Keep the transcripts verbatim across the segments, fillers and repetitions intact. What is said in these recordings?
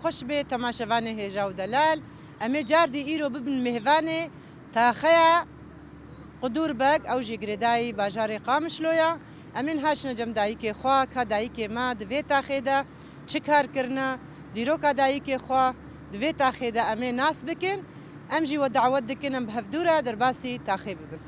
Xweş bê temaşevanê hêja û delal. Em ê cardî îro bibin mêvanê taxeya Qudûr Beg, ew jî girêdayî bajarê Qamişlo ya. Em ên haşine cem dayikê xwe, ka dayikê me di vê taxê de çi kar kirine, dîroka dayikê xwe di vê taxê de em ê nas bikin. Em jî we dawet dikin, em bi hevdû re derbasî taxê bibin.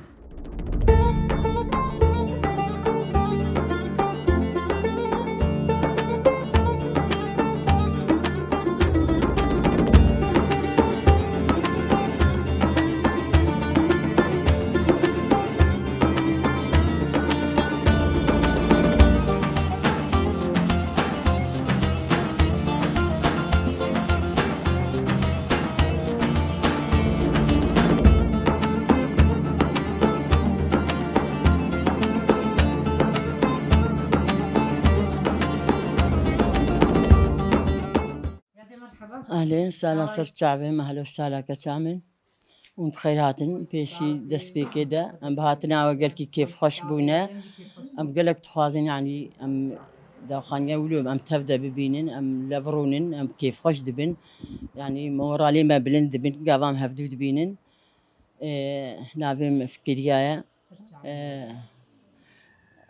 Ehlên, sala ser çavê me, helo sala keça min. Hûn bi xeyr hatin. Pêşî destpêkê de em bi hatina we gelkî kêfxweş bûne. Em gelek dixwazin, yanî em daxaniya wilo em tev de bibînin, em lev rûnin, em kêfxweş dibin. Yanî moralê me bilind dibin, gava em hevdû dibînin. Ê, navê min Fikiriya ye. Ê,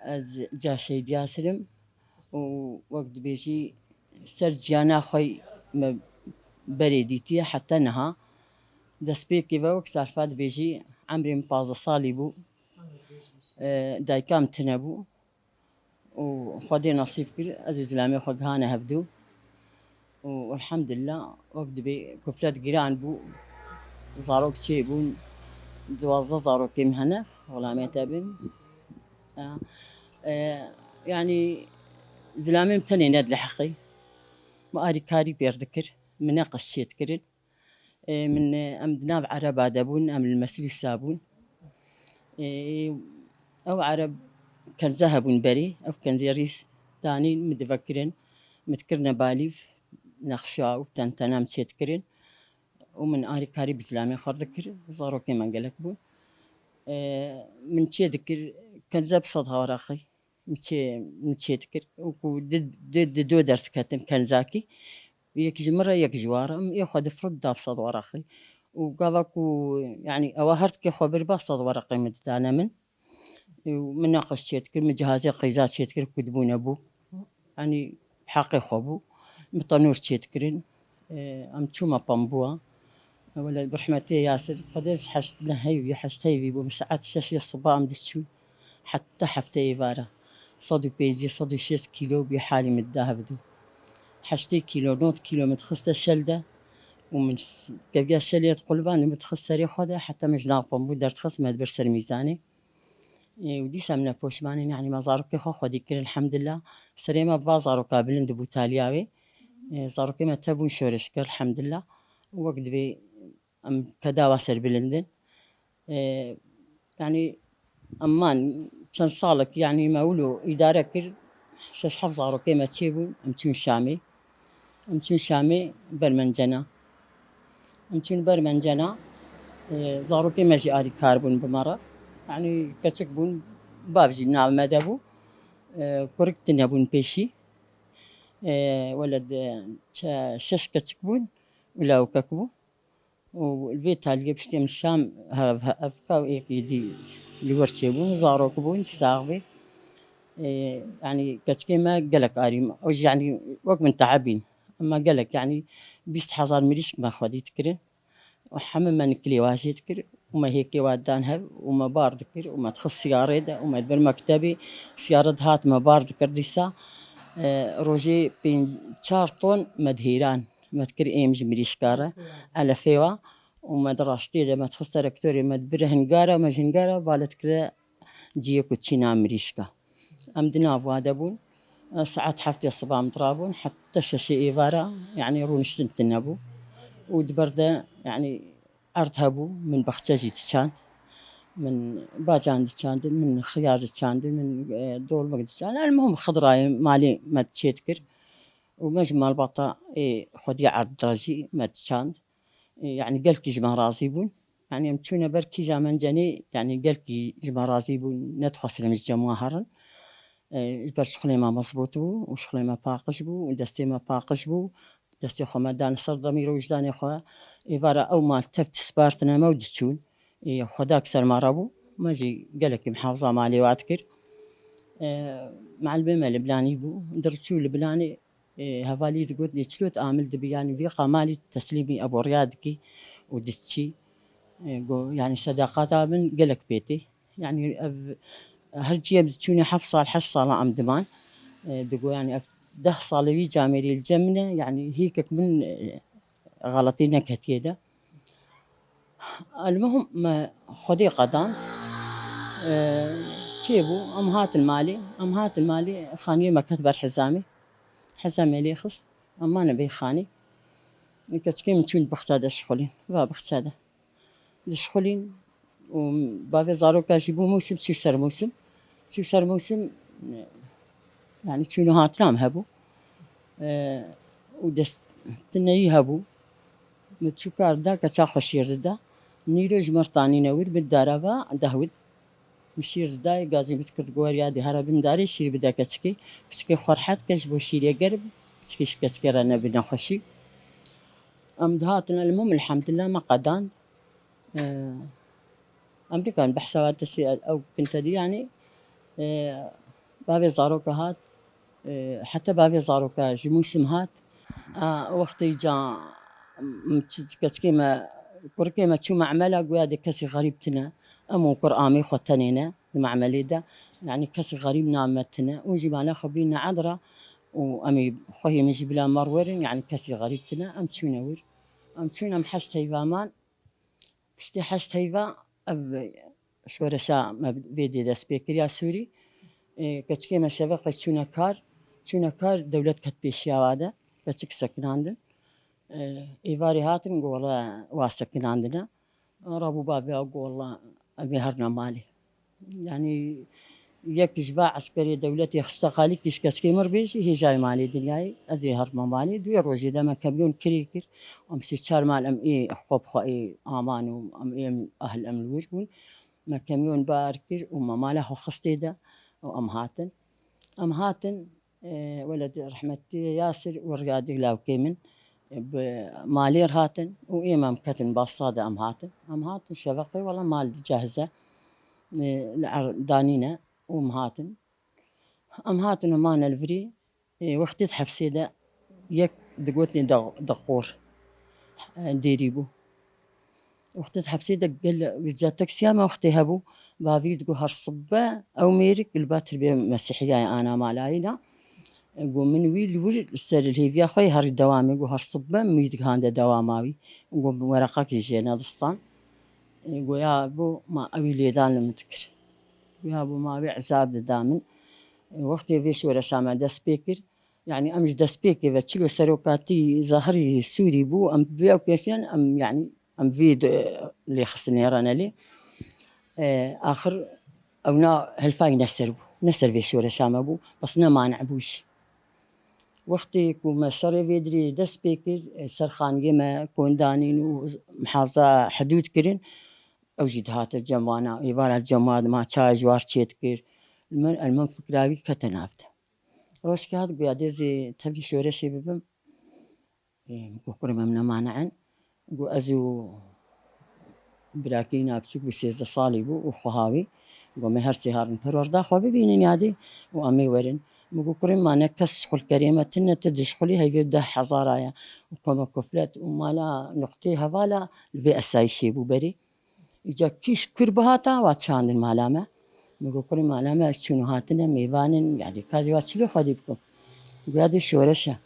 ez Caşeyî Diyasir im û wek dibêjî ser ciyana xwe me berê dîtiye heta niha. Destpêkê ve wek Sarfa dibêjî, emrê min pazdeh salî bû. Ê, dayika min tune bû. û Xwedê nesîb kir, ez û zilamê xwe gihane hevdû. Û elhamdulillah, wek dibê kuflet giran bû, zarok çêbûn, duwazdeh zarokê min hene, xulamê te bin. Ya, e, yanî zilamê min tenê nedilihiqî. Min arîkarî pêr dikir, min neqij çêdikirin. Ê, min, ê, em di nav ereba de bûn, em li Meslûsa bûn. Ê, ew ereb kenza hebûn berê, ew kenzê rîs danîn, min divekirin, min dikirine balîv, nexşa û tentena min çêdikirin û min arîkarî bi zilamê xwe dikir, zarokê me gelek bûn. Ê, min çêdikir, kenza bi sed waraqî. Min çê, min çê dikir. Û ku di, di, di do derdiketin kenzakî. Yek ji min re, yek ji wan re. Em ê xwe difirot da bi sed weraqî. Û gava ku, yanî, ewa her tikê xwe bir ba sed weraqê min didane min. Û min neqij çê dikir, min cihazê qîza çê dikir ku dibûne bû. Yanî, heqê xwe bû. Min tenûr çê dikirin. Em çûme Pembûa. Wele bi rehmetê Yasir, Xwedê ez heşt neheyî wî, heşt heyî wî bû, min saet şeşê siba em diçûn heta heftê êvara. Sed û pêncî, sed û şêst kîlo bî halî min dida hevdû. Heştê kîlo, nod kîlo min dixiste şel de û min s-, keviya şelê diquliband û min dixist serê xwe de, heta min ji nav Pembû derdixist, me dibir ser mîzanê. Ê, û dîsa min nepoşman in, yanî me zarokê xwe xwedî kir, elhamdulillah. Serê me bi va zaroka bilind bû taliya wê. Ê, zarokê me tevbûn şoreşger, elhamdulillah. Wek dibê em keda wa serbilind in. Ê, yanî em man çend salek, yanî me wilo îdare kir, şeş heft zarokê me çêbûn, em çûn Şamê. Em çûn Şamê ber Mencena. Em çûn ber Mencena, e, zarokê me jî alîkar bûn bi me re. Yanî keçik bûn, bav jî nav me de bû. E, kurik tune bûn pêşî. E, weled, e, çe-, şeş keçik bûn û lawikek bû. Û li vê taliyê piştî em Şam hev-, hevka û êkî dî li wir çêbûn, zarok bûn, sax bê. Ê, yanî keçikê me gelek arî, o jî yanî wek min teebîn. Ema gelek yanî bîst hezar mirîşk me xwedî dikirin. Û heme me nikilê wa jê dikir û me hêkê wa dan hev û me bar dikir û me dixist siyarê de û me dibir mektebê. Siyare dihat me bar dikir dîsa, e, rojê pênc çar ton me dihêran. Me dikir êm ji mirîşka re, elefê wa û me di raştê de me dixiste rektorê me dibire hingara, me ji hingara bale dikire ciyê ku çîna mirîşka. Em di nav wa de bûn. Saet heftê siba em dirabûn, heta şeşê êvara, yanî rûniştin tune bû. Û di ber de, yanî erd hebû, min baxçe jî diçand. Min bacan diçandin, min xiyar diçandin, min, e, dolmik diçand. Elmuhim xidirayê malê me çê dikir. Û me ji malbata ê xwedî erd de jî me diçand. E, yanî gelkî ji me razî bûn. Yanî em çûne ber kîja Mencenê, yanî gelkî ji me razî bûn, nedixwestin em ji cem wan herin. E, ji ber şixulê me mezbût bû û şixulê me paqij bû û destê me paqij bû. Destê xwe me dan ser demîr û wijdanê xwe. Êvara ew mal tev dispartine me û diçûn. Ê, Xwedak ser me re bû. Me jî gelekî mihafaza malê wa dikir. E, Meelmê me Libnanî bû. Diriçû Libnanê, e, hevalî digot, lê çilo tu amil dibî, yanî vîqa malî teslîmî eboriya dikî û diçî. E, go, yanî sedaqata min gelek pê tê. Yanî ev her cî em diçûne heft sal, heşt sala em diman. E, digo, yanî ev deh sal e wî camêrî li cem min e, yanî hîkek min, e, xeletî neketiye de. Elmuhim me Xwedê qedan. E, çê bû, em hatin malê, em hatin malê, xaniyê me ket ber hizamê. Hizamê lê xist, em mane bê xanî. Keçikê min çûn baxça de şixulîn, va baxça de. Dişixulîn û bavê zaroka jî bû mûsim, çû ser mûsim. Çû ser mûsim, yanî çûn û hatina em hebû. E, û dest tineyî hebû. Min çû kar da, keça xwe şîr dida. Nîro ji mir tanîne wir, min dara va dehwit. Min şîr didayê, gazê min dikir, digo, "Werî yadê here bin darê, şîr bide keçikê. Piçikê xwe rehet ke, ji bo şîrê germ, piçikê ji keçikê re nebe nexweşî." Em dihatin, elmûm, elhamdulillah, me qedand. Em nikan behsa wan tesî ew kinte dî, yanî, e, bavê zaroka hat, e, heta bavê zaroka ji mûsim hat. A, wextê ca, m, çi, keçikê me, kurikê me çû memela, goya dê kesî xerîb tine. Em û kur amê xwe tenê ne di memelê de. Yanî kesî xerîb name tine. Û jî mala xwe bîne edra û em ê xwehê min jî bila me werin, yanî kesî xerîb tine. Em çûne wir. Em çûn, em heşt heyva man. Piştî heşt heyva ev şoreşa me vê dê dest pê kiriya Sûrî. Ê, keçikê me Şeveqê çûne kar, çûne kar dewlet ket pêşiya wa de, keçik sekinandin. Ê, êvarê hatin, go wela wa sekinandine. Rabû bavê wa go wela em ê herine malê. Yanî yek ji va eskerê dewletê xiste qalî kî ji keçikê mir bêjî hêjayê malê dinyayê, ez ê herma malê. Duê rojê de me kemyon kirê kir. Em sê çar mal em ê xwe bi xwe ê aman û em ê em ehl em li wir bûn. Me kemyon bar kir û me mala xwe xistê de û em hatin. Em hatin, e, weled rehmetî Yasir û riyadî lawkê min, e, bi malê re hatin û êm em ketin basta de em hatin. Em hatin Şeveqê, wela mal dicahize, e, li er danîne û em hatin. Em hatin û mane li virî, e, wextê di hepsê de yek digotin de, de qor, e, dêrî bû. Wextê di hepsê de gel vêca teksiya me wextê hebû, bavî digo her sibe ew mêrik li ba tirbê mesîhiya ye ana malayî da. Go min wî li wir li ser li hêviya xwe yê herî dewamê, go her sibe min wî digihande dewama wî. Go min wereqakî jê nedistan. Go ya bo ma ewî lêdan li min dikir. Go ya bo ma wî ezab dida min. Wextê vê şoreşa me dest pê kir, yanî em ji destpêkê ve çilo serokatî zahirî Sûrî bû, em vê ew kesiyan, em, yanî em vê de lêxistinê re nelê. E, axir ewna hilfayî ne ser bû, ne ser vê şoreşa me bû, bes ne mane bû jî. Wextê ku me şerê vê dirê dest pê kir, e, ser xaniyê me kondanîn û mihaza hidûd kirin, ew jî dihate cem wana, êvara cem wan dima çaya ji war çê dikir. Li min, li min fikra wî kete nav de. Rojkê hat, goya dê ez ê tevlî şoreşê bibim. Ê, min got, kurê me, em ne mane in. Got, ez û birakî na biçûk bû, sêzdeh salî bû û xweha wî. Got, me her sê harin perwerda xwe bibînin yadê û em ê werin. Min got, kurê me, ne kes xulkerê me tune, tu dişxulî, heyvê deh hezara ye. Û kome kuflet û mala nuqtê hevala li vê esayîşê bû berê. Îca kîş kur bihata, wa çandin mala me. Min got, kurê mala me, ez çûn û hatine mêvanin, yanî kazî wa çilê xwedî bikim. Goya dê şoreş e.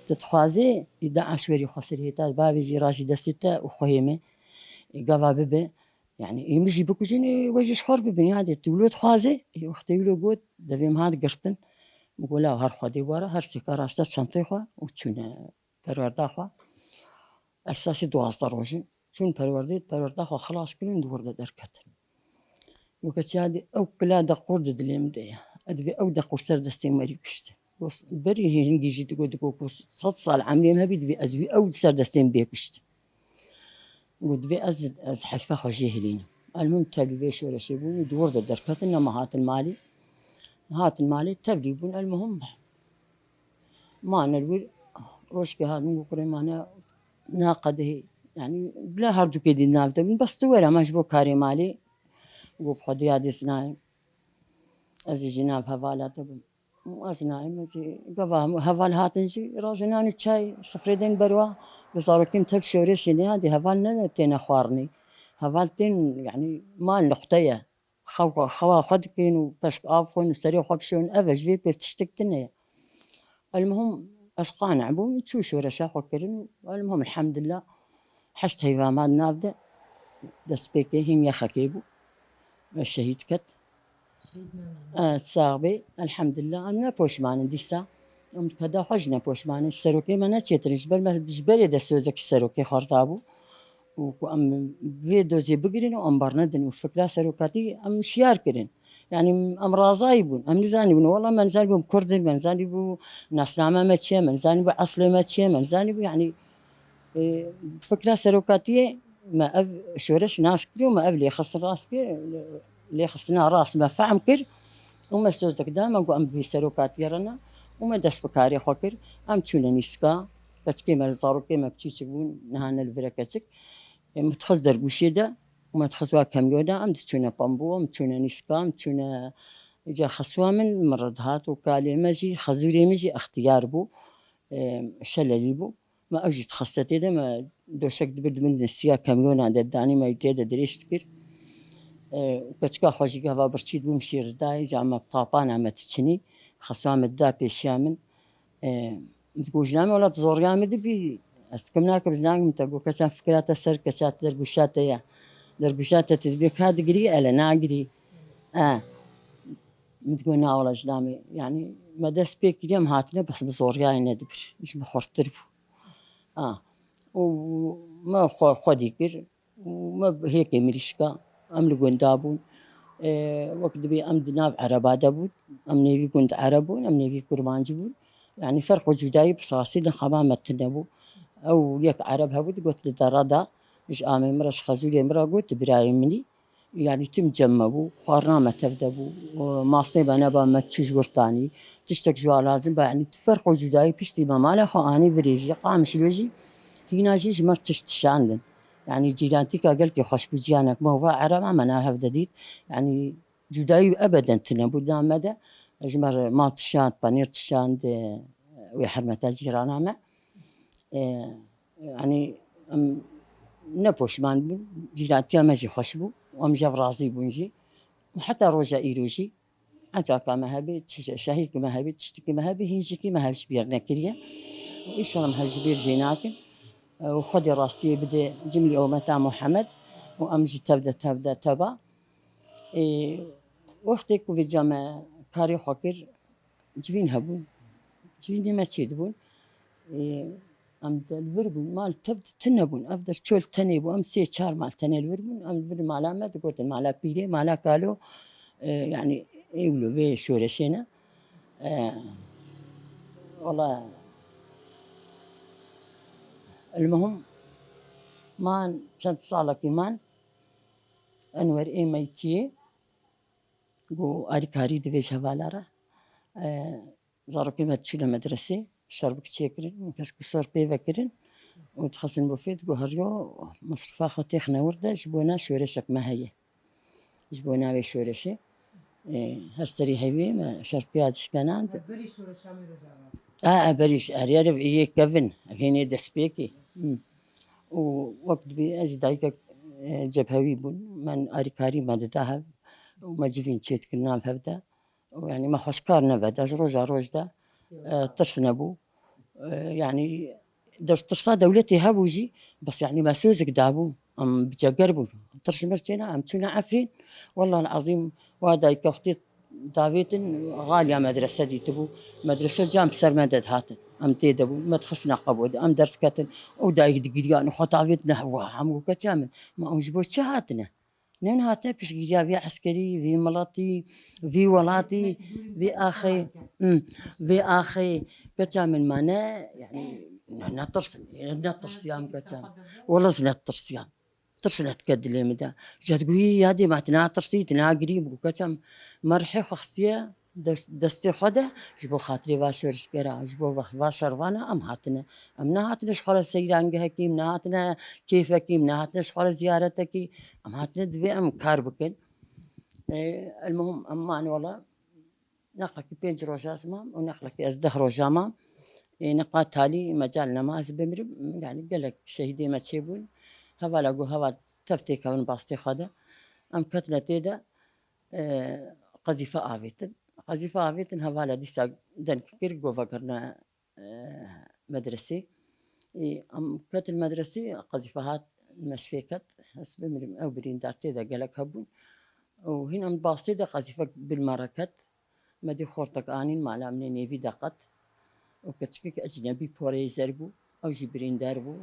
Tu dixwazê î DAIŞ werî xwe serê hêta, bavê jî rajî destê te û xwehê me, ê, gava bibe. Yanî ê min jî bikujin, ê, we jî ji xwe re bibin. Ya dê tu wilo dixwazê, ê, wextê wilo got, devê min hat girtin. Min got, law her xwedê were, her sêka raşte çenteyê xwe û çûne perwerda xwe. Ersasî duwazdeh rojin. Çûn perwerdê, perwerda xwe xilas kirin, di wir de derketin. Weke çiya dî ew kila deqûr di dilê min de ye. Ez divê ew deqûr ser destê min werî kuştin. Got, berî hingî jî digot, digot ku sed sal emrê min hebî, divê ez wî ew ser destê min bê kuştin. Got, divê ez, ez heyfa xwe jê hilînim. Elmim tevlî vê şoreşê bûn û di wir de derketin, nema hatin malê. Hatin malê, tevlî bûn, elmuhim mane li wir, Rojkê hatin got kurê mane naqedihê. Yanî bila herdûkê dî nav de bin. Bes tu were, me ji bo karê malê. Got bi Xwedê ya dîs nayê. Ez ê jî nav hevala te bim. Ez nayêm, ez ê gava hemû heval hatin jî rajê nan û çay sifrê dên berwa. Bi zarokên tev şorê şênê hadî heval ne têne xwarinê. Heval tên, yanî mal nuqte ye. Xew-, xewa xwe dikin û peşk av xwin û serê xwe bişon. Ev e, ji vê pêv tiştek tune ye. Elmuhim ez qane bûm, çû şoreşa xwe kirin û elmuhim elhamdulillah heşt heyva ma di nav de destpêkê hîn yexekê bû. Şehîd ket. Şehîd Mehmet. E, sax bê, elhamdulillah, em ne poşman in dîsa. Em keda xwe jî ne poşman in. Ji serokê me neçêtir in. Ji ber me, ji berê de sözek ji serokê xwe re dabû. Û ku em vê dozê bigirin û em bernedin û fikra serokatî em şiyar kirin. Yanî em razayî bûn. Em nizanîbûn. Wela me nizanîbû em Kurd in, me nizanîbû nasname me çi ye, me nizanîbû eslê me çi ye, me nizanîbû, yanî, e, fikra serokatiyê me ev şoreş nas kir û me ev lêxistin rast kir, lêxistina rast me fehm kir û me sözek da, me got em bi vî serokatiyê re ne û me dest bi karê xwe kir. Em çûne nîska, keçikê me, zarokê me biçûçik bûn, niha ne li vir e keçik. E, min dixist dergûşê de û me dixist wa kemyo de, em diçûne Pembû, em çûne nîska, em çûne îca xeswa min, min re dihat û kalê me jî, xezûrê min jî extiyar bû, e, şelelî bû. Me ew jî dixiste tê de, me doşek dibir di bin siya kemyona de danî, me wî tê de dirêj dikir. E, keçika xwe jî gava birçî dibûm şîr didayê, ca me bi tapana me diçinî, xeswa me dida pêşiya min. E, min digot, jina min, wela tu zoriya min dibî, ez dikim nakim, jina min te got, keça fikra te ser, keça te dergûşa te ye. Dergûşa te tu dibî ka digirî, ele nagirî. E, min digot, na wela jina min, yanî me dest pê kiriye, em hatine, bes bi zoriyayê nedibir. Ji min xurttir bû. A, û me xwe, xwedî kir. û me hêkê mirîşka, em li gunda bûn. E, wek dibê em di nav ereba de bûn, em nêvî gund ereb bûn, em nêvî kurmancî bûn. Yanî ferq û cudayî bi sasî li xema me tune bû. Ew yek ereb hebû, digot li dera de ji amê min re, ji xezûrê min re got, tu birayê min î. Yanî tim cem me bû, xwarina me tev de bû, masê me neba me çû ji wir tanî, tiştek ji wa lazim ba, yanî tu ferq û cudayî piştî me mala xwe anî virê jî, Qamişlo jî, hîna jî ji me tişt dişandin. Yanî cîrantîka gelkî xweş bû, ciyanek me û va ereba me na hev de dît. Yanî cudayî ebeden tune bû da me de. Ji me re mal tişand, penîr tişand, e, wê hermeta cîrana me. E, yanî em ne poşman bûn, cîrantiya me jî xweş bû û em ji hev razî bûn jî. Û heta roja îro jî Etaka me hebê, çi-, şehîk me hebê, tiştikî me hebê, hîn jikî me hev ji bîr nekiriye. Û înşallah em hev ji bîr jê nakin. Û Xwedê rastiyê bide cimlî ummeta Muhammed û em jî tev de, tev de, teva. Ê, wextê ku vêca me karê xwe kir, civîn hebûn. Civînê me çêdibûn. Ê, em de li vir bûn, mal tev de tune bûn. Ev der çol tenê bû. Em sê çar mal tenê li vir bûn. Em li vir mala me digotin mala pîrê, mala kalo. E, yanî ê wilo vê şoreşê ne. E, wala elmuhim man çend salekî man Enwer ê meytiyê. Got, alîkarî divê ji hevala re. E, zarokê me diçûne medresê, şerbik çêkirin, kes ku sor pê vekirin û dixistin bo fê, digot, heriyo mesrifa xwe têxine wir de, ji bona şoreşek me heye. Ji bona vê şoreşê, e, her serî hevî me şerpiya dişkenand. Berî şoreşa me Rojava. A, e, berî ş-, her yere yê kevin, ev hênê destpêkê. Hı. Û wek dibê ez jî dayikek, e, cephewî bûn. Me alîkarî me dida hev. Û me civîn çêdikirin nav hev de. Û yanî me xweşkar neve de, ji roja roj de, e, tirs nebû. E, yanî der tirsa dewletê hebû jî, bes yanî me sözek dabû. Em bi ceger bûn. Tirs ji mir çêna, em çûne Efrîn. Wellahil ezîm, wa dayika xwedî davêtin, xaliya medrese dîtibû. Medrese cam bi ser me de dihatin. Em tê de bûn. Me dixistina qebo de, em derdiketin. Ew dayik digiriyan û xwe davêtine hewa. Em got, keça min, ma ew ji bo çi hatine? Nûn hate piştgiriya vî eskerî, vî miletî, vî welatî, vî axê, hmm, vî axê keça min mane, yanî ne, netirsin, netirsiyam keça min. Wela ez netirsiyam. Tirs netike dilê min de. Ji digoyî ya dê ma tu natirsî, tu nagirî, min got, keça min, me rihê xwe xistiye, Dest-, destê xwe de ji bo xatirê va şorişgera, ji bo va, va şervana em hatine. Em nehatine ji xwe re seyrangehekî, em nehatine kêfekî, em nehatine ji xwe re ziyaretekî. Em hatine divê em kar bikin. E, elmuhim em mane wela neqlekî pênc roja ez mam û neqlekî ez deh roja mam. E, neqla talî mecal nema ez bimirim. Yani gelek şehîdê me çêbûn. Hevala ku heval tev têkevin bastê xwe de. Em ketine tê de. E, qezîfe avêtin. Qezîfe avêtin, hevala dîsa deng kir, got vegirine, e, medresê. E, em ketin medresê, qezîfe hat, meşfê ket. Ez bimirim, ew birîndar tê de gelek hebûn. Û hîn em bastê de qezîfe bil me re ket. Me dî xortek anîn, mala min ê nêvî de qet. Û keçikek ecnebî poreyê zer bû. Ew jî birîndar bû.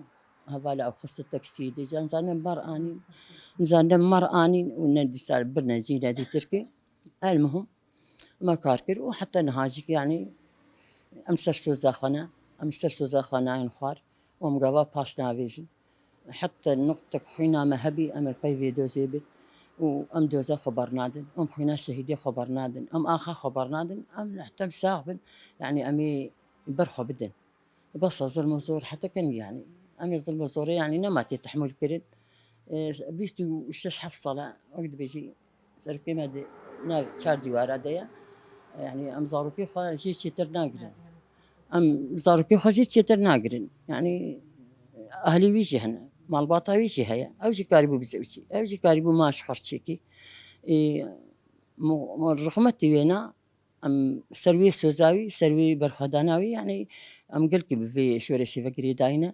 Hevala ew xiste taksiyê dê. Nizane mar anîn. Nizane mar anîn û ne dîsa birine cî ne dî tirkî. El muhim. Me kar kir û heta niha jî, yanî, em ser soza xwe ne. Em ser soza xwe nayên xwar. Û em gava paş navêjin. Heta nuqtek xwîna me hebî, em li pey vê dozê bin. Û em doza xwe bernadin. Em xwîna şehîdê xwe bernadin. Em axa xwe bernadin. Em li heta em sax bin. Yanî em ê ber xwe bidin. Besa zilm û zor heta kenî yanî. Em ê zilm û zorê yanî nema tê tehmûl kirin. E, bîst û şeş heft sala, wek dibêjî, serokê me di nav çar dîwara de ye. Yanî em zarokê xwe jê çêtir nagirin. Em zarokê xwe jê çêtir nagirin. Yanî ahlî wî jî hene, malbata wî jî heye. Ew jî karîbû bizewicî. Ew jî karîbû maaş xerçêkî. E, mo-, mo-, rixmetî wêna, Em ser wê soza wî, ser wê berxwedana wî, yanî em gelkî bi vê şoreşê ve girêdayî ne.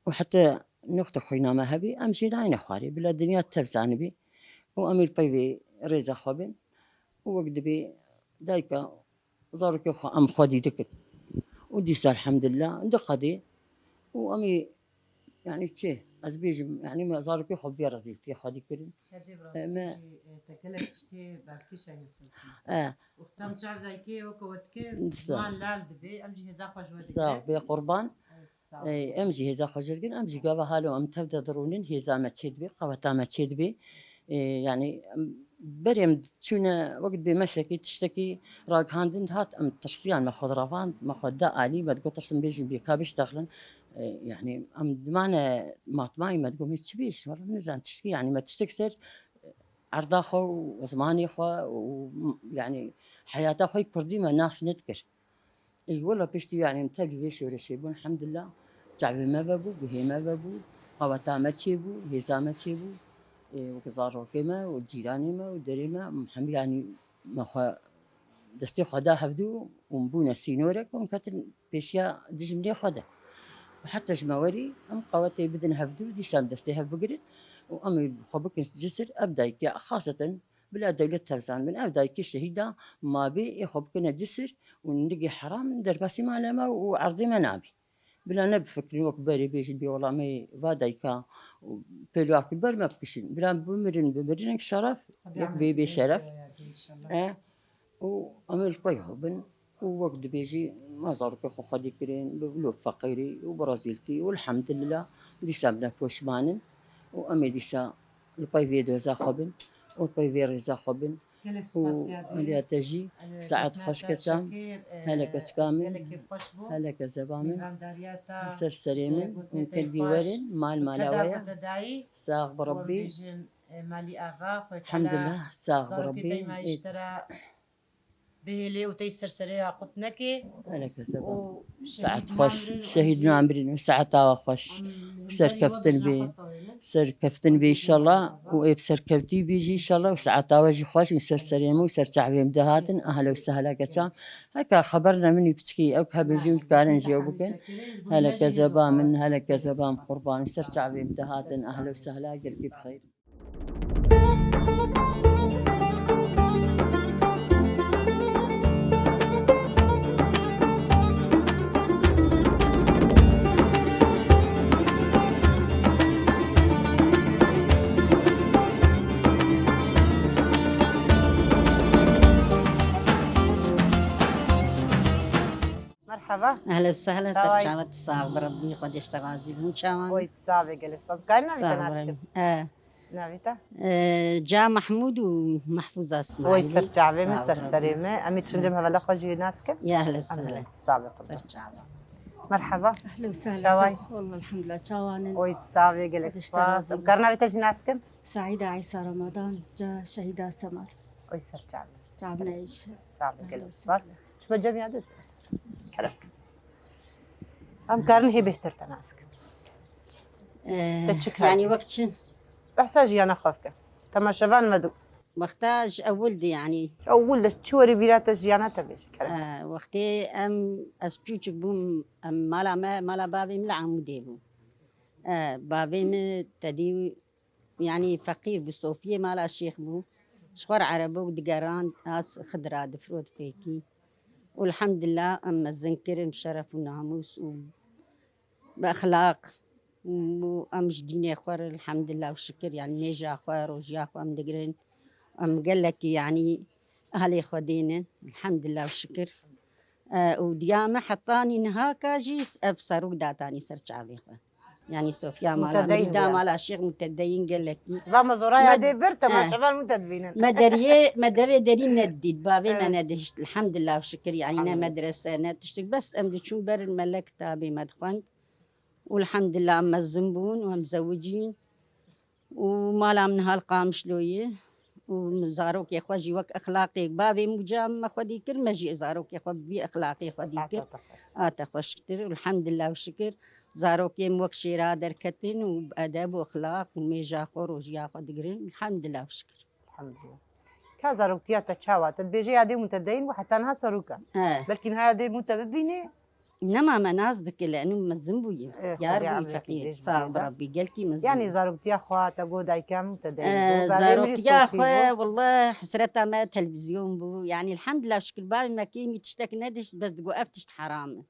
Û heta nuqte xwîna me hebî, em jê nayîne xwarê. Bila dinya tev zanibî. Û em ê li pey vê rêza xwe bin. Û wek dibê dayika zarokê xwe em xwedî dikin. Û dîsa elhamdulillah diqedê. Û em ê, yanî çi? Ez bêjim, yanî me zarokê xwe bi vê rezîltiyê xwedî kirin. Herdê bi E, rastî me jî, e, te gelek tiştê belkî şayîne ser kir. E. Wexta em çav dayikê weke we dikir, Sa- ziman lal dibê, em jî hêza xwe ji we Sax digirin. Bê qurban. Evet, sağ ol. E, em jî hêza xwe ji digirin, em jî gava halo em tev de dirûnin, hêza me çê dibê, qeweta me çê dibê. E, yanî, em berê em çûne wek dibê meşekî, tiştekî ragihandin dihat, em tirsiyan me xwe direvand, me xwe da alî, me digot tirsim bêjin bê ka biştexlin. E, yanî, em dimane matmayî me digot, me çi bêjin, wela nizan tiştekî, yanî, me tiştek ser erda xwe û zimanê xwe û, yanî, heyata xwe yê kurdî me nas nedikir. Ê, wela piştî, yanî, em tevlî vê şoreşê bûn, elhamdulillah, çavê me vebû, guhê me vebû, qeweta me çêbû, hêza me çêbû. Ê, wek zarokê me û cîranê me û derê me, em hemî, yanî, me xwe destê xwe da hevdû û em bûne sînorek û em ketin pêşiya dijminê xwe de. Û heta ji me werî em qewetê bidin hevdû, dîsa em destê hev bigirin û em ê xwe bikin cisir, ev dayikê xaseten bila dewlet tev zanibin, ev dayikê şehîda mabê ê xwe bikine cisir û nigê heram derbasî mala me û erdê me nabî. Bila nebifikirin wek berê bêjin bê wela me va dayika û pêlwak li ber me bikişin. Bila bimirin, bimirin şeref, Xwedê yek bê bê şeref. E, û em ê li pey xwe bin û wek dibêjî ma zarokê xwe xwedî kirin, bi lo feqîrî û bi rezîltî û elhamdulillah dîsa em ne poşman in û em ê dîsa li pey vê doza xwe bin û li pey vê rêza xwe bin. Gelek û spasiya dî. Aliya te jî, Ee, saet xweş keçam. Hele keçika min. Gelek kêfxweş bû. Hele kezeba min. Mêvandariya ta, Ser serê e, min. Gotinê û te kelbî xweş. Werin, mal mala we ye. Sax bi Rebbî. Bêjin, e, malî ava, xwe Elhamdulillah, sax bi Rebbî. Zarokê te ma Ê, ji te re bihêlê û te ser serê ya qut neke. Hele kezeba. Û Saet xweş. Şehîd namrîn û saeta we xweş. Serkeftin bê. Serkeftin bê inşallah. Û ê bi serkevtî bî jî inşallah. Û saeta we jî xweş û ser serê min û ser çavê min dihatin. Ehla û sehla keçam. Heka xeber ne min û piçkî ew hebê jî û dikarin jî ew bikin. Hele kezeba min, hele kezeba min qurban û ser çavê min dihatin. Ehla û sehla gelkî bi xeyr. Merhaba. Ehlen sehlen, ser çawa yî? Çawa te, sax bi Rebbî, Xwedê ji te razî bû. Çawa yî? Oy, sax be gelek. Sax. Karî navê te nas kim? E. Navê te? Ee, Ca Mahmûd û Mehfûza Îsmaîlî. Oy ser çavê min, ser serê min. Em ê çincim hevela xwe jî nas kin. Ya ehlen sehlen. Sağ ol. Ser çava. Merhaba. Ehlen sehlen. Çaway? Wallah elhamdülillah çawanin. Oy sağ ol, gelek spas. Em karin navê te jî nas kin? Saîda Îsa Ramadan, ca Şehîda Semar. Oy ser çavê. Çavê min. Sağ ol, gelek spas. Çima cem ya dest. Kerem. Em karin hê bêhtir te nas kin. Ee, te çi kar yanî kir? Wek çi? Behsa jiyana xwe bike. Temaşevan me du. Wexta ji ewil de yanî. Ewil de çi werî vîra te jiyana te bêje kerem. Ee, wextê em, ez çûçik bûm, em mala me, mala bavê min li Amûdê bû. Ee, bavê min tedî yanî feqîr bû, sofiyê mala şêx bû. Ji xwe re erebok digerand, az xidira difirot fêkî. Û elhamdillah em mezin kirin bi şeref û namûs û bi exlaq û em ji dînê xwe re elhamdillah û şikir, yanî nêja xwe, rojiya xwe em digirin. Em gelekî yanî ahlê Xwedê ne, elhamdillah û şikir. E, û diya me hetanî niha ka jî ev serok datanî ser çavê xwe. Yanî Sofya mala Mutedeyîn Mirîda, mala Şêx Mutedeyîn gelekî. Va me zora ya dê bir, temaşevan min te dibînin. Me deriyê, me devê derî nedît, bavê me nedihişt. Elhamdillah û şikir, yanî ne medrese, ne tiştik. Bes em diçûn ber mele kitabê me dixwend. Û elhamdillah em mezin bûn û em zewicîn. Û mala min niha li Qamişloyê û min zarokê xwe jî wek exlaqê bavê min û ca me xwedî kir, me jî zarokê xwe bi vî exlaqê xwedî kir. Ate xweştir. Elhamdillah û şikir. Zarokê min wek şêra derketin û bi edeb û exlaq û mêja xwe, rojiya xwe digirin. Elhamdillah û şikir. Elhamdillah. Ka zaroktiya te çawa? Te dibêje ya dê mutedeyîn bû heta niha serok e. He. Belkî niha ya dê mû te bibînê. Nema me nas dike, li enû mezin bûye. Yar bû feqîr. Sağ bi Rebbî, gelkî mezin. Yanî zaroktiya xwe te got dayika min te deyî bû. Zaroktiya xwe, wallah hesreta me televîzyon bû. Yanî elhamdillah şikir bavê me kêmî tiştek nedişt, bes digot ev tişt heram e.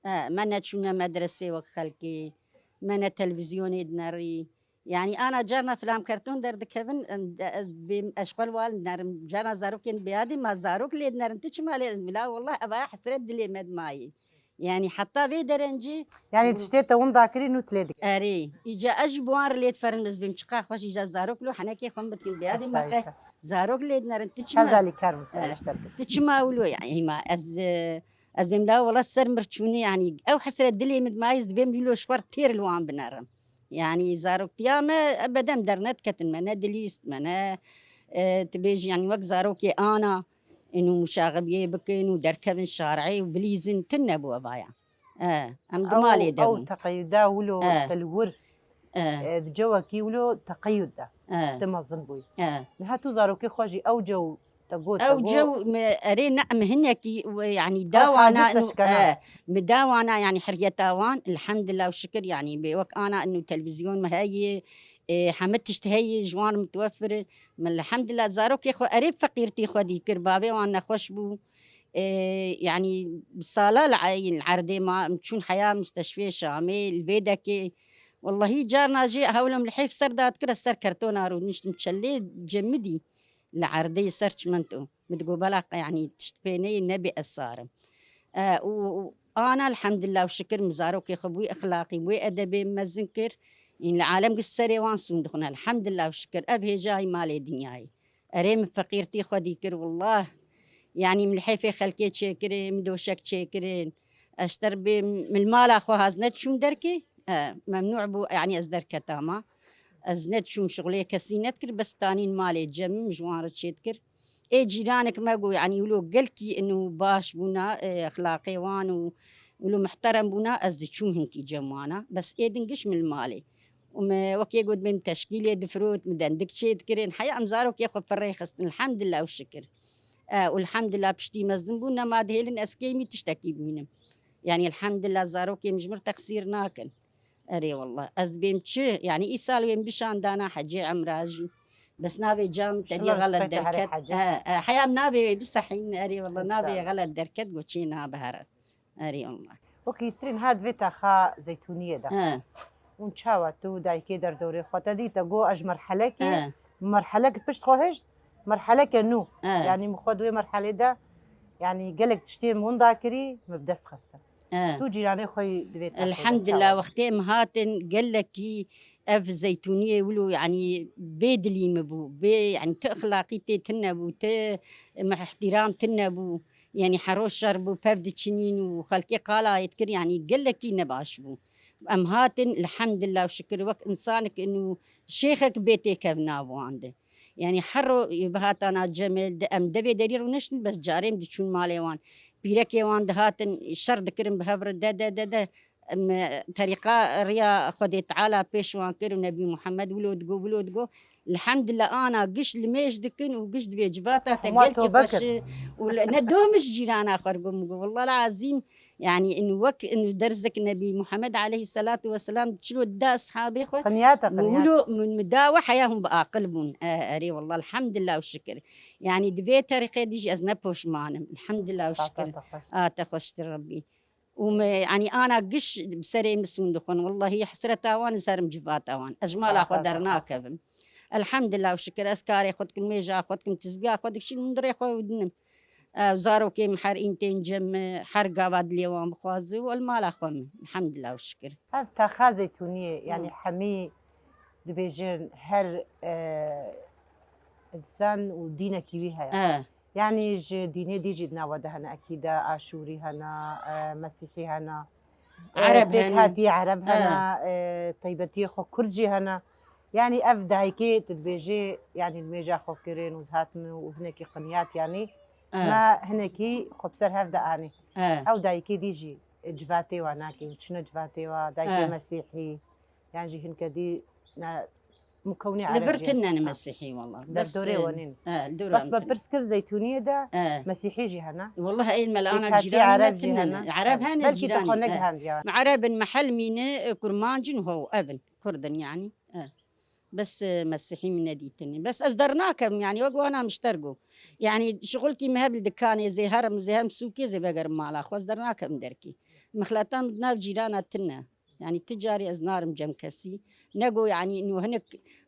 E, me neçûne medresê wek xelkê, me ne televîzyonê dinerî. Yanî ana carna filan karton derdikevin, em, de, ez bêm, ez xwe li wan dinerim. Carna zarokên bêyadî ma zarok lê dinerin. Tu çima lê, bila wallah eva hesret dilê me dimayî. Yanî heta vê derencî. Yanî tiştê te winda kirî nû tu lê dikir. Erê, îca ez jî bi wan re lê diferin, ez bêm çiqa xweş îca zarok lo henekê xwe min bidikin bêyadî ma qe zarok lê dinerin. Tu çima? Hezalî kar min te ji derkir. Tu çima wilo yanî ma ez, e, ez bêm la wela ser mir çûnî yanî ew hesret dilê min dimayî ez bêm wilo ji xwe re têr li wan binerim. Yanî zaroktiya me ebeden dernediketin me, ne dilîst me, ne, e, tu bêjî, yanî wek zarokê ana, ênû muşaxibiyê bikin û derkevin şarê û bilîzin, tune bû evaya. E, em di malê de bûn. Ew teqeyuda wilo te li wir, e, di cewekî wilo teqeyud de tu mezin bûyî. Niha tu zarokê xwe jî ew cew Te got, te got. Ew cew me, erê ne, em hinekî, we, yanî dawana, e, me dawana, yanî heriyeta wan, elhamdillah û şikir, yanî bê wek ana inu televîzyon me heye, e, heme tişt heye, ji wan mitwefir, me elhamdillah zarokê xwe, erê feqîrtî xwe dî kir, bavê wan nexweş bû. E, yanî bi sala li, li erdê ma, em çûn heya misteşfê Şamê, li vê dekê, wellahî carna jî hewlim li heyf ser dadikir, ez ser kertona rûniştim, çelê cemidî. Li erdê ser çimento. Min digot, bela, yanî tişt pê neyê, nebê ez sarim. E, û, û ana elhamdillah û şikir min zarokê xwe bi wî exlaqî, bi wê edebê mezin kir. Ên li alem giş serê wan sûn dixwin. Elhamdillah û şikir. Ev hêjayî malê dinyayê. Erê min feqîrtî xwe dî kir, willah. Yanî min li heyfê xelkê çêkirin, min doşek çêkirin. Ez ji te re bê, min li mala xwe haz nediçûm derkê. E, memnû bû, yanî ez derketama. Ez nediçûm şixulê kesî nedikir, bes tanîn malê cem min ji wan re çêdikir. Ê cîranek me got, yanî wilo gelkî ino baş bûna, e, exlaqê wan û wilo muhterem bûna, ez diçûm hinkî cem wana. Bes ê din giş min li malê. Û me wekê got, min teşkîlê difirot, min dendik çêdikirin. Heya em zarokê xwe pir rêxistin, elhamdillah û şikir. E, û elhamdillah piştî mezin bûn, nema dihêlin ez kêmî tiştekî bimînim. Yanî elhamdillah zarokê min ji mir texsîr nakin. Erê wallah. Ez dibêm çi? Yanî îsal wê min bişandana hecê Emra jî. Bes navê cam te dê xelet derket. He, he, heya min navê wê bisehîn. Erê wallah navê xelet derket, go çê nabe here. Erê wallah. Wekî tirîn ha divê te xa zeytûniyê de. He. Hûn çawa tu dayikê derdorê xwe te dî te go ez ji merhelekê, merhelek pişt xwe hişt, merheleke nû. He. Yanî min xwe di wê merhelê de, yanî gelek tiştê min winda kirî, min bi dest xistin. E. Tu cîranê xwe yî divê te xwe de. Elhamdillah, çawa? Wextê em hatin gelekî, Ev zeytûniyê wilo, yanî bê dilî min bû, bê, yanî ti exlaqî tê tune bû, ti ihtiram tune bû. Yanî hero şer bû, pev diçinîn û xelkê qala yê dikir, yanî gelekî nebaş bû. Em hatin, elhamdillah û şikir, wek însanek û şêxek bê têkevin nav wan de. Yanî hero bihatana cemê de em devê derî rûniştin, bes carê em diçûn malê wan. Pîrekê wan dihatin, şer dikirin bi hev re, de, de, de, de. Em, terîqa riya Xwedê Teala pêş wan kir û Nebî Muhammed wilo digo, wilo digo. Elhamdillah, ana giş limêj dikin û giş dibê civata te Hema gelkî tobe xweş kir. E, û le-, ne doh min ji cîrana xwe re got, min got, "Wallah lazîm, yanî in wek in derzek Nebî Muhammed aleyhisselatu vesselam çilo da eshabê xwe." Qinyata, min qinyata. Wilo min, min da we heya hûn bi aqil bûn. E, erê wallah, elhamdillah û şikir. Yanî di vê terîqê dî jî ez ne poşman im. Elhamdillah û Saeta şikir. Te xweş. A te xweştir Rebbî. Û me, yanî ana giş bi serê min sûn dixwin. Wellahî hesreta wan, ez herim civata wan. Ez ji mala xwe Saeta te xweş. Dernakevim. Elhamdillah û şikir, ez karê xwe dikim, mêja xwe dikim, tizbiya xwe dikişînim, hûn dirê xwe û dinim. Ew zarokê min her în tên cem min, her gava dilê wan bixwaze û li mala xwe min. Elhamdillah û şikir. Ev taxa zeytûniyê, yanî Hı. hemî dibêjin her, e, însan û dînekî wî heye. E. Yanî ji dînê dî jî di nava de hene, ekîda aşûrî hene, e, mesîhî hene, e, Ereb hene. Pêkhatî ereb He. Hene, e, taybetiyê xwe kurd jî hene. Yanî ev dayikê tu dibêjê, yanî nimêja xwe kirin û hatin û hinekî qinyat, yanî He. Me hinekî xwe bi ser hev de anî. He. Ew dayikê dî jî civatê wa nake û çine civatê wa, dayikê He. Mesîhî, yan jî hinke dî ne, mukewnê Li vir ereb jî. Tune ne Ha. Mesîhî wala. Bes, Derdorê e, we nîn. He, dora Bes me tune. Pirs kir zeytûniyê de He. Mesîhî jî hene. Wala ey melana Pêkhatî cîranê ereb me jî tune hene. Ne. Ereb hene Belkî te cîranê. Xwe Ne. Negihandiya. Ereb in, mehel mîne, e, kurmanc in ho, ev in. Kurd in yanî. E. Bes, e, Mesîhî min nedîtin. Bes ez dernakevim, yanî wek wana min ji te re got. Yanî şixulkî min hebe li dikanê zê herim, zê herim sûkê zê vegerim mala xwe, ez dernakevim derkê. Mixleta min di nav cîrana tune. Yanî ti carî ez narim cem kesî. Nego yanî nû hinek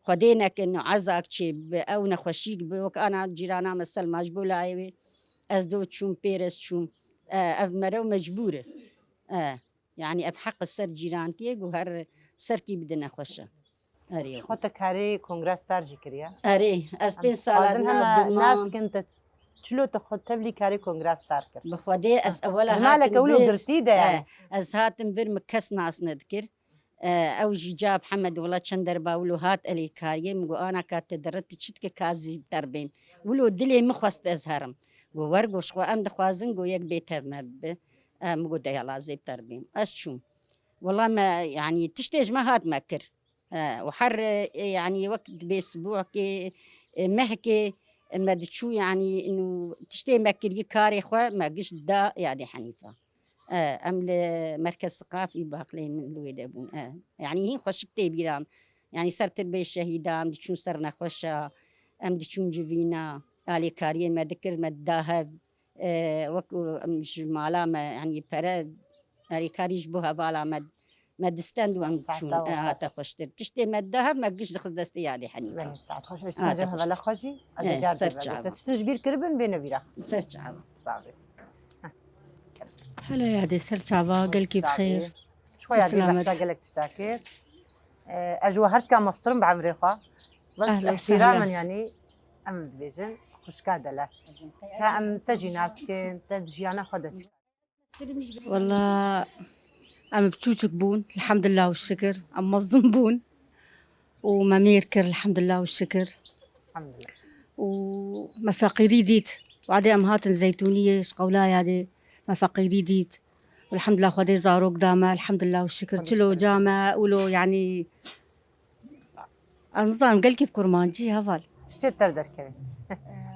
Xwedê neke, nû ezak çê bi, ew nexweşîk bi, wek ana cîrana me Selma ji bo layê wê. Ez do çûm, pêrez çûm. E, ev merew mecbûr e. E, yanî ev heq ser cîrantiyê ku her serkî bide nexweş e. Erê. Ji xwe te karê kongre star jî kiriye. Erê, ez Em pênc sala dixwazin hema nas kin te çilo te xwe tevlî karê kongre star kir. Bi Xwedê ez Ha. ewela Di maleke hatim wilo vir, girtî de e, yanî. Ez hatim vir, min kes nas nedikir. E, ew jî ca bi Hemed wela çend derba wilo hat elê kariyê, min got, "Ana ka te dere, tu çi dike ka zî terbêm?" Wilo dilê min xwest ez herim. Got, "Wer," got, "ji xwe em dixwazin," got, "yek bê tev me bibe." E, min got, "De yala zê bi terbêm." Ez çûm. Wela me, yanî tiştê ji me hat me kir. E, û her, e, yanî wek dibê sibûkê, e, mehkê, e, me diçû, yanî nû tiştê me kirî karê xwe me giş dida yadê Henîfa. E, em li Merkez Siqafî baqlê min li wê de bûn. E, yanî hîn xweşik tê bîra min. Yanî ser tirbê şehîda em diçûn ser nexweşa, em diçûn civîna, alîkariyê me dikir, me dida hev. E, wek em ji mala me, yanî pere, alîkarî ji bo hevala me, me distend û em Saeta diçûn. E, hate xweştir. Tiştê me dida hev, me giş dixist destê yadê Henîfa. Belê, saet xweş. Ez çima Hate cem hevala xweştir. Xwe jî, ez ê E, car ser dibim. Çava. Te tiştin ji bîr kiribin, bêne bîra. Ser çava. Sax be. Hele yadê ser çava, gelkî bi xêr. Ji xwe yadê Selamet. Behsa gelek tişta kir. E, ez ji we her tika meztir im bi emrê xwe. Bes Ehlen ihtiram sehlen. In yanî em dibêjin xwişka dele. Ka em te jî nas kin, te di jiyana xwe de çi Wela em biçûçik bûn, elhamdulillah û şikir. Em mezin bûn û me mêr kir, elhamdulillah û şikir. Elhamdulillah. Û me feqîrî dît. Wadê em hatin Zeytûniyê, ji qewlaya dê me feqîrî dît. Elhamdulillah Xwedê zarok da me, elhamdulillah û şikir. Çilo ca me, wilo, yanî, Ez nizanim, gelkî bi kurmancî heval. Tiştê bi te re derkeve.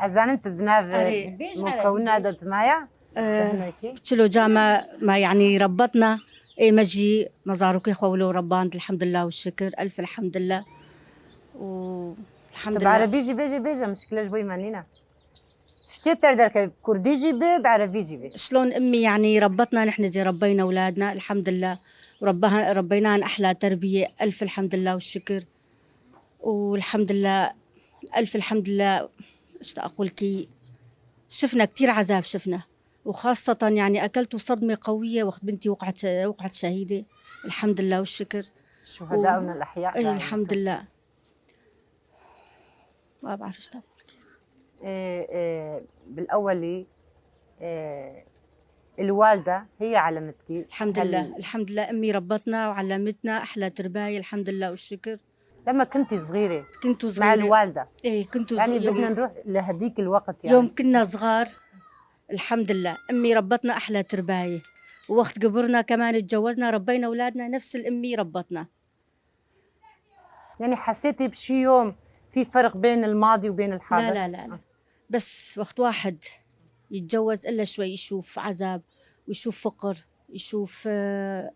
Ez zanim tu di nav Erê. Mokewina de tu maya. Eh, Çilo ca me, me, yanî, rebetna. Ê me jî, me zarokê xwe wilo reband, elhamdulillah û şikir, elf elhamdulillah. Û Tu bi elhamdulillah. Erebî jî bêjî, bêje, mişkile ji bo me nîne. Tiştê te derkeve, bi kurdî jî be, bi erebî jî be. شلون أمي يعني ربتنا، نحن زي ربينا أولادنا، الحمد لله. وربها-، ربيناهم أحلى تربية، ألف الحمد لله والشكر. والحمد لله، ألف الحمد لله. إيش أقول كي، شفنا كتير عذاب، شفنا. وخاصة يعني أكلت صدمة قوية وقت بنتي وقعت، وقعت شهيدة. الحمد لله والشكر. شهداؤنا الأحياء إيه، دائمًا. الحمد لله. ما بعرف ايش تقول. إيه، إيه، بالأول، إيه، الوالدة هي علمتكي. الحمد لله، الحمد لله، أمي ربتنا وعلمتنا أحلى ترباية، الحمد لله والشكر. لما كنتي صغيرة، كنت مع صغيرة. الوالدة. إيه، كنت يعني صغيرة. بدنا نروح لهديك الوقت، يعني. يوم كنا صغار، الحمد لله، أمي ربتنا أحلى ترباية. ووقت كبرنا كمان اتجوزنا، ربينا أولادنا نفس الأمي ربتنا. يعني حسيتي بشي يوم في فرق بين الماضي وبين الحاضر؟ لا، لا، لا، لا. آه. بس وقت واحد يتجوز إلا شوي يشوف عذاب، ويشوف فقر، يشوف، آه،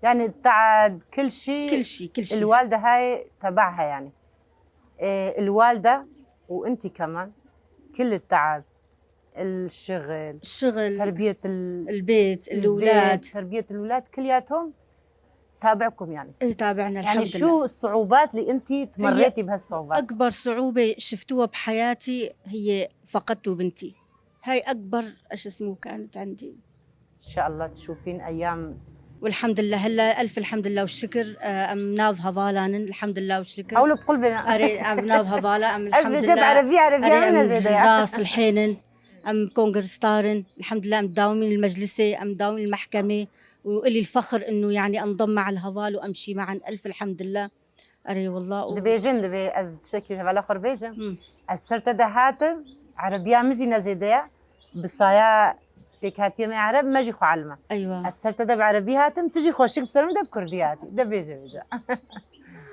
يعني تعب، كل شي، كل شي، كل شي. الوالدة هاي تبعها، يعني. آه، الوالدة وانتي كمان، كل التعب، الشغل، الشغل، تربية ال-، البيت، البيت، الأولاد. تربية الأولاد كلياتهم تابعكم يعني. إيه، تابعنا، يعني الحمد لله. شو الصعوبات اللي انتي تمريتي بهالصعوبات؟ أكبر صعوبة شفتوها بحياتي هي فقدت بنتي. هاي أكبر، إيش اسمه، كانت عندي. إن شاء الله تشوفين أيام. والحمد لله، هلا ألف الحمد لله والشكر، آه، أم ناف هفالانن، الحمد لله والشكر. Ew li bi qulbê ne. Erê, em nav hevala, em Ez bi cem elhamdülillah. Erebî, Erebî Erê, em em ne zêde ya. Ra silhênin, em kongirstar in, elhamdülillah, em dawîn li meclisê, em dawîn li mehkemê û ilî l-fexr inû, yanî, endim me'el heval û emşî me'en, elf elhamdülillah. Erê, wallah, û Dibêjin, dibê ez tiştekî ji hevala xwe re bêjim. Hı. Ez bi ser te de hatim, erebiya min jî ne zêde ye. Bi saya pêkhatiye me ereb, me jî xwe elime. Eywa. Ez bi ser te de bi erebî hatim, tu jî xweşik bi ser min de bi kurdî hatî. De bêje vêca.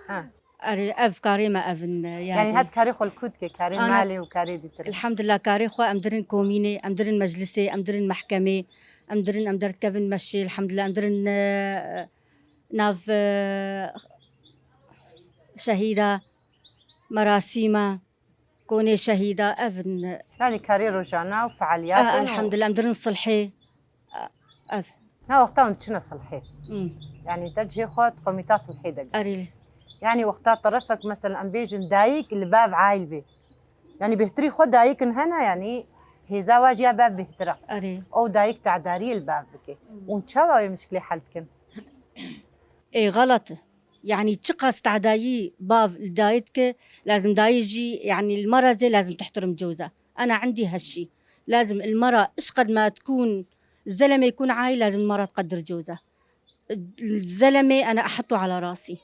Ha. Erê, ev karê me ev in, e, Yanî yanî. Het karê xwe li ku dike, karê Ana, malê û karê dîtir. Elhamdülillah, karê xwe em dirin komînê, em dirin meclisê, em dirin mehkemê, em dirin, em derdikevin meşê, elhamdülillah, em dirin, e, nav, e, şehîda, merasîma, konê şehîda, ev in. Yanî karê rojana û fealiyat A, in û elhamdülillah, em dirin silhê. A, ev. Ha, wexta hûn diçine silhê. Hmm. Yanî te cihê xwe di komîta silhê de. Erê. Yanî wexta terefek, mesela, em bêjin dayik li bav aîl bê. Yanî bêhtirî xwe dayik in hene, yanî hêza wa jî ya bav bêhtir e. Erê. Ew dayik te'dariyê li bav bike. Hmm. Hûn çawa wê mişkilê hel dikin? Ê, xelet e. Yani çiqas te'dayî bav li dayê dike, lazim dayê jî, yani المرأة zê lazim تحترم جوزها. أنا عندي هالشي. لازم المرأة إيش قد ما تكون، الزلمة يكون عايل، لازم المرأة تقدر جوزها. الزلمة أنا أحطه على راسي.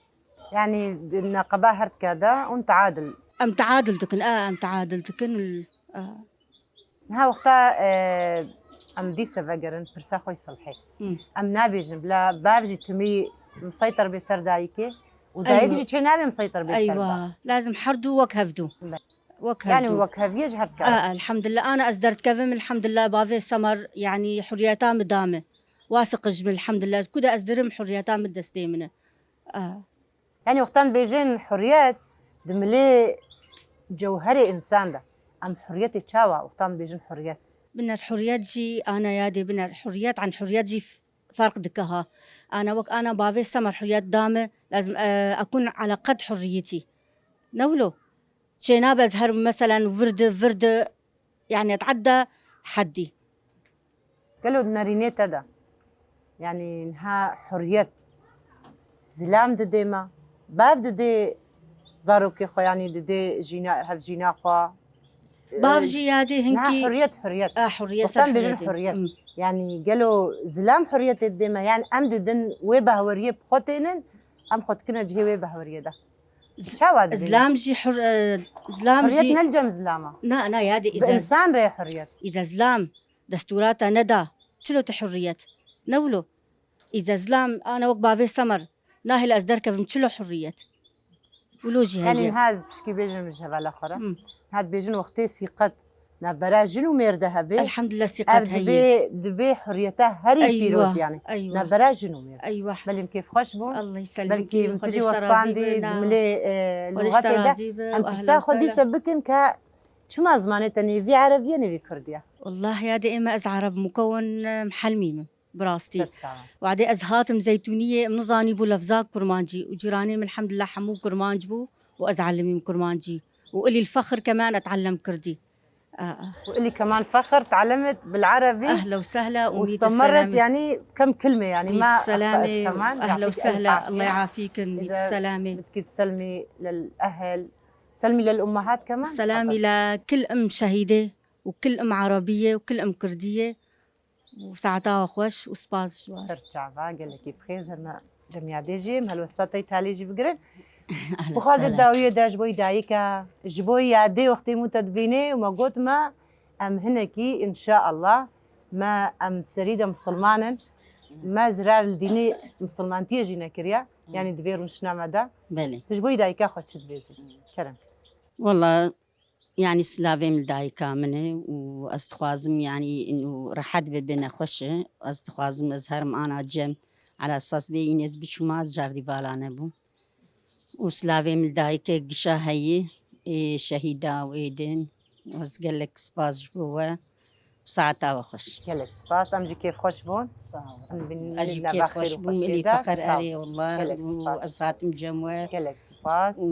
Yani neqeba her dike de hûn teadil. Em teadil dikin, a, em teadil dikin, a. Niha wexta, e, em dîse vegerin pirsa xwe yî silhê. Hı. Em nabêjin bila bav jî timî miseytir bê ser dayikê û dayik Eywa. Jî çê nabê miseytir bê ser bav. Eywa. Lazim her du wek hevdu. Be. Wek Yani hevdu. Wek heviyê ji her dikare. A, elhamdülillah. Ana ez derdikevim, elhamdülillah, bavê Semer, yani huriyeta min da min. Wa siqij min, elhamdülillah. Ku de ez dirim, huriyeta min destê min e. A. Yani wextan bêjin huriyet di milê cewherê însan de. Em huriyetê çawa wextan bêjin huriyet? Biner huriyet jî ana yadê biner huriyet an huriyet jî f-, ferq dike ha. Ana wek ana bavê Semer huriyet da min, lazim, e, ekun ala qed huriyetî. Ne wilo? Çênabe ez herim meselen virdi, virdi, yani et'edda heddî. Gelo di nerînê te de, yanî niha huriyet zilam didê me, bav didê zarokê xwe, yanî didê jîna, hevjîna xwe. Bav Ee, jî yadê niha hinkî huriyet, huriyet. A, huriyet, Wextan ser bêjin huriyetê. Huriyet. Hmm. Yanî gelo zilam huriyetê didê me, yan em didin wê bahweriyê bi xwe tênin, em xwe dikine cihê wê bahweriyê de. Z-, Çawa dibîne? Zlam jî hur-, e, zlam Huriyet jî ne li cem zilama? Na, na, yadê Bi îza z-, însan re huriyet. Îza zlam desturata neda, çilo tu huriyet? Ne wilo? Îza zlam, ana wek bavê Semer, nahêle ez derkevim, çilo huriyet? Wilo jî Yanî heye. Niha ez tişkî bêjim ji hevala xwe re. Hmm. Niha dibêjin wextê sîqet navbera jin û mêr de hebe. Elhamdülillah, sîqet Ev heye. Dibê, dibê huriyeta herî Eywa, pîroz, yanî. Eywa. Navbera jin û mêr. Eywa. Belê em kêfxweş bûn. Allah yisellmik. Belkî Xwedê min tu jî ji te razî westandî, be, di na. Milê, e, Xwedê ji te lûxetê de. Razî be, Em û pirsa ehlen xwe dîse sehlen. Bikin ka çima zimanê te nêvî Ereb ye, nêvî Kurd ye? Wallahi yadê ême ez Ereb mukewin, e, mihelmî min. Bi rastî. Ser çavan. Wadê ez hatim Zeytûniyê, min nizanîbû lefza Kurmancî û cîranê min, elhamdülillah, hemû Kurmanc bû û ez elimîm Kurmancî. Û ilî l-fexr keman et'ellem Kirdî. آه، آه. وإلي كمان فخر تعلمت بالعربي. أهلا وسهلا، وميت واستمرت السلامة. يعني كم كلمة، يعني ميت ما السلامة، أخطأت كمان. وأهلا يعطيك ألف وسهلا، عافية. الله يعافيك، ميت إذا السلامة. بدك تسلمي للأهل، سلمي للأمهات كمان. سلامي تفضل. لكل أم شهيدة، وكل أم عربية، وكل أم كردية. û saeta we xweş û spas ji we. Ser çava, gelekî bi xêr, hema cem yadê jî, em helwesta te yê talê jî bigirin. Ahlen Bixwazê sehlen. Dawiyê de ji bo yî dayika, ji bo yadê wextê mû te dibînê û me got me, em hinekî, înşaallah, me, em serî de misilman in, me zirar li dînê misilmantiyê jî nekiriye, yanî di vê rûniştina me de. Belê. Tu ji bo yî dayika xwe çi dibêjî? Kerem. Wela, Yanî silavê min li dayika min e û ez dixwazim, yanî, û rehet bibe, nexweş e. Ez dixwazim ez herim ana cem. Ala esas vê înê ez biçûma, ez cardîvala nebûm. Û silavê min li dayike gişa heyî, ê şehîda û ê din. Ez gelek spas ji bo we. Saeta we xweş. Gelek spas. Em jî kêfxweş bûn. Sağ ol. Em bin Ez jî nava xêr kêfxweş û bûm, xweşiyê Elî de. Fexer Sağ ol. Erê, wallah, Gelek û spas. Ez hatim cem we. Gelek spas. Û,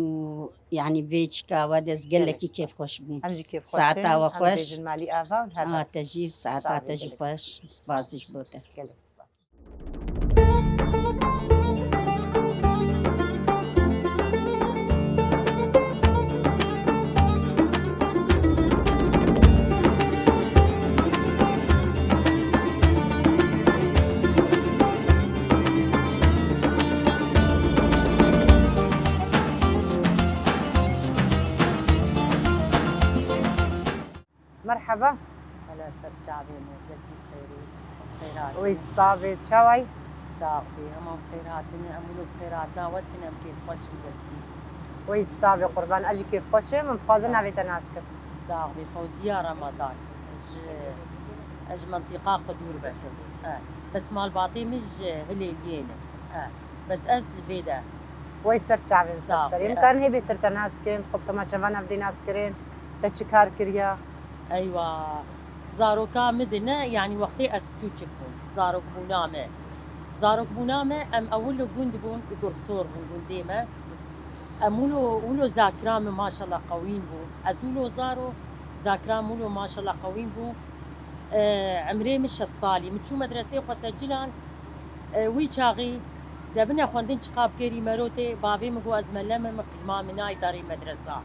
yanî, vê çika we de ez gelekî Gelek spas. Kêfxweş bûm. Em jî kêfxweş Saeta in. We Em xweş. Bêjin malî ava û her A te jî, saeta Sağ ol, te jî gelek xweş. Spas. Spas jî ji bo te. Gelek spas. Merheba. Hele ser çavê me, gelkî bi xêrî, bi xêr hatî. Wê sax bê, çawa yî? Sax bê, hema bi xêr hatine, em wilo bi xêr hatina we dikin, em kêfxweş in gelkî. Wê sax bê qurban, ez jî kêfxweş im, em dixwazin navê te nas kim. Sax bê, Fewziya Ramadan. Ji, ez ji mentiqa Qudûrbek im. E, bes malbatê min ji Hilêliyê ne. E, bes ez li vê de. Wey ser çavên ser Sax serê. Em bê. Karin hê bêtir te nas kirin, xwe bi temaşevan ev dê nas kirin. Te çi kar kiriya? Eywa, zaroka min de ne, yanî wextê ez piçûçik bûm, zarokbûna me. Zarokbûna me, em ewil li gund bûn, Gursor bûn gundê me. Em wilo, wilo zakira min maşallah qewîn bû. Ez wilo zaro, zakira min wilo maşallah qewîn bû. E, emrê min şeş salî. Min çû medresê xwe secilan, e, wî çaxî de bine xwendin çiqa bi kêrî mero tê, bavê min got ez melem im, qîma min nayê darê medresa.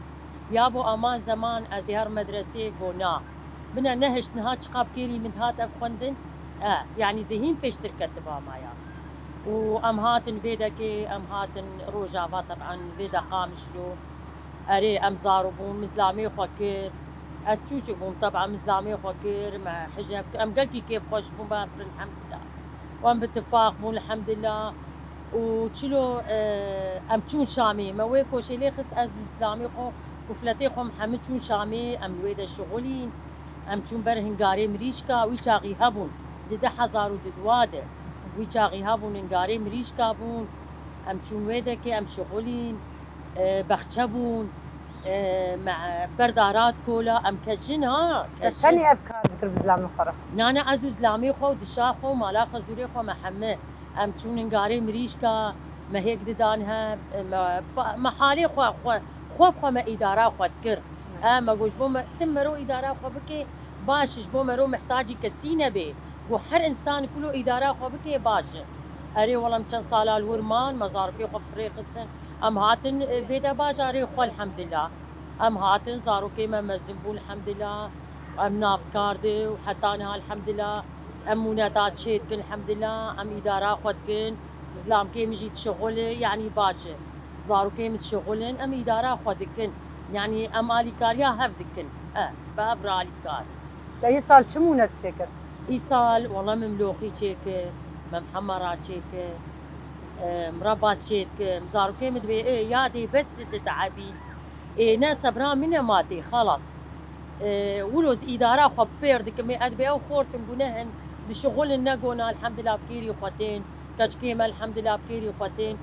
Ya bo aman zeman ez ê her medresê go na. Bine nehişt niha çiqa bi kêrî min hat ev xwendin. E, yanî zê hîn pêştir ketiba maya. Û em hatin vê dekê, em hatin Rojava, teb'an vê de Qamişlo. Erê, em zaro bûn, min zilamê xwe kir. Ez çûçik bûm, teb'an min zilamê xwe kir, me hijev kir. Em gelkî kêfxweş bûn, bafir, elhemdulillah. Û em bi tifaq bûn, elhemdulillah. Û çilo, e, em çûn Şamê. Me wê koşê lê xist, ez û zilamê xwe, kufletê xwe, em hemî çûn Şamê, em li wê de şixulîn. Em çûn ber Hingarê Mirîşka, wî çaxî hebûn. Di du hezar û du de. Wî çaxî hebûn, Hingarê Mirîşka bûn. Em çûn wê dekê, em şixulîn, e, bexçe bûn, e, me, ber darat kola, em ke jin ha, ke Te jin. Tenê ev kar dikir bi zilamê xwe re? Na, na, ez û zilamê xwe û dişa xwe û mala xezûrê xwe me hemî. Em çûn Hingarê Mirîşka, me hêk didan he, me, pa-, me halê xwe, xwe, xwe bi xwe me îdara xwe dikir. He, me got, ji bo me, tim mero îdara xwe bike, baş, ji bo mero mihtacî kesî nebe. Got, her însan kulo îdara xwe bike, baş e. Erê, wela em çend sala li wir man, me zarokê xwe firê xistin. Em hatin, e, vê de bajarê xwe, elhemdillah. Em hatin, zarokê me mezin bûn, elhemdillah. Em navkar de û heta niha, elhemdillah. Em mûneta çê dikin, elhemdillah. Em îdara xwe dikin. Zilamkê min jî dişixule, yanî baş e. Zarokê min dişixulin, em îdara xwe dikin. Yanî em alîkariya hev dikin. E, bi hev re alîkar. Te îsal çi mûnet çêkir? Îsal, wela min miloxî çêkir, min hemera çêkir, e, mirebas çêdikim. Zarokê min dibê, ê, yadê bes tu teebî. Ê, ne sebra min e matê, xelas. E, wilo ez îdara xwe pêr dikim, ê, ez dibê ew xortin gune hin, dişixulin ne gona, elhemdillah bi kêrî xwe tên. Keçikê me, elhemdillah, bi kêrî xwe tên.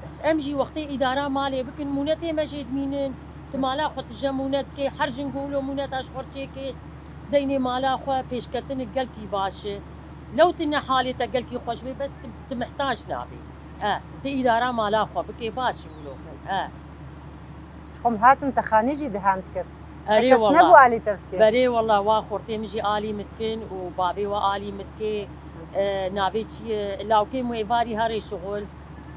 Bes em jî wextê îdara malê bikin, mûnetê me jê dimînin. Tu mala xwe tije mûnet kê, her jin go wilo mûneta ji xwe çêkê. Deynê mala xwe pêşketinik gelkî baş e. Lew tu ne halê te gelkî xweş bê, bes tu mihtac nabî. E, tu îdara mala xwe bikê, baş e wilo. E. Ji xwe em hatin te xanî jî dihan dikir. Erê, kes nebû alî te bike? Berê, wela wa xortê min jî alî min dikin û bavê wa alî min dike. E, navê çi ye? Lawkê min êvarî herê şixul.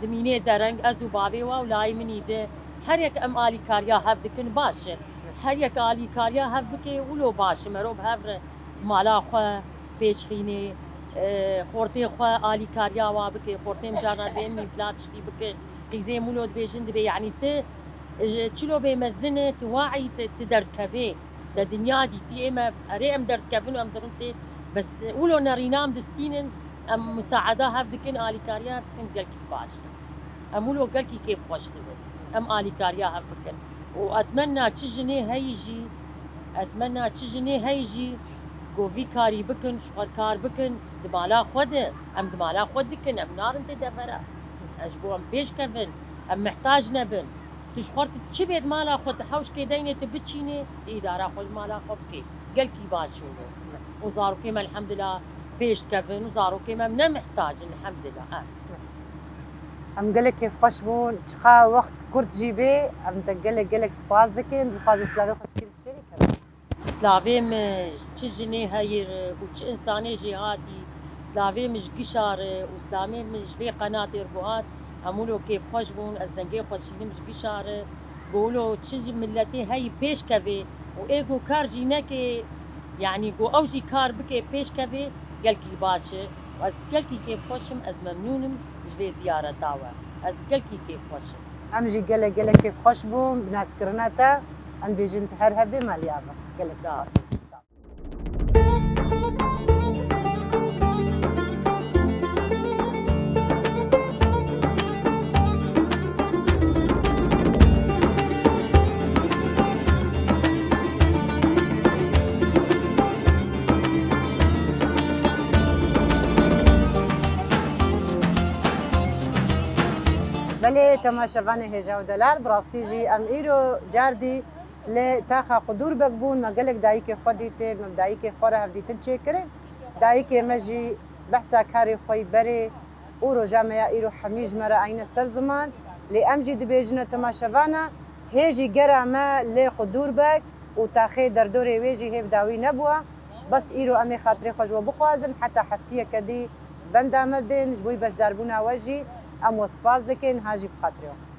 Dimînê dereng, ez û bavê wa û layê min î di. Her yek em alîkariya hev dikin, baş e. Her yek alîkariya hev bike, wilo baş e. Merov bi hev re mala xwe pêş xînê, e, xortê xwe alîkariya wa bike. Xortê min carna dibê min îfla tiştî bike. Qîzê min wilo dibêjin dibê, yanî ti ji çilo bê mezin e, tu waî, ti, ti derdikevê. Te dinya dîtî, ê me, erê em derdikevin û em dirin tê. Bes wilo nerîna em distînin, em musaeda hev dikin, alîkariya hev dikin, gelkî baş. Em wilo gelkî kêfxweş dibin. Em alîkariya hev bikin. Û etmenna çi jinê heyî jî, etmenna çi jinê heyî jî, go vî karî bikin, ji xwe kar bikin, di mala xwe de, em di mala xwe dikin, em narin tê devera. Em ji bo em pêş kevin, em mihtac nebin. Tu ji xwe re tu çi bê di mala xwe, tu hewş kê deynê tu biçînê, tu îdara xwe ji mala xwe bikê. Gelkî baş in. Û zarokê me elhemdulillah pêş dikevin û zarokê me ne mihtac in elhemdulillah. Em gelek kêfxweş bûn, çiqa wext kurt jî bê, em te gelek gelek spas dikin, dixwazin silavê xweşikî bişêrî kevin. Silavê min çi jinê heyî re û çi însanê jêhatî, silavê min ji gişa re û silavê min ji vê qenatê re guhat, em wilo kêfxweş bûn, ez dengê xwe şînim ji gişa re, go wilo çi ji miletê heyî pêş kevê û ê go kar jî neke, yanî go ew jî kar bike pêş kevê, gelkî baş e û ez gelkî kêfxweş im, ez memnûn im ji vê ziyareta we. Ez gelkî kêfxweş im. Em jî gelek gelek kêfxweş bûn bi naskirina te. Em dibêjin tu her hebê maliya me. Gelek spas. Sağ ol. Belê, temaşevanê hêja û delal, bi rastî jî em îro cardî li taxa Qudûrbek bûn, me gelek dayikê xwe dîtin, me bi dayikê xwe re hevdîtin çêkirin. Dayikê me jî behsa karê xwe yî berê û roja me ya îro hemî ji me re eyne ser ziman. Lê em jî dibêjine temaşevana, hê jî gera me lê Qudûrbek û taxê derdorê wê jî hê bi dawî nebûa. Bes îro em ê xatirê xwe ji we bixwazin, heta heftiyeke dî benda me bên, ji bo beşdarbûna we jî em we spas dikin, ha jî bi xatirê we.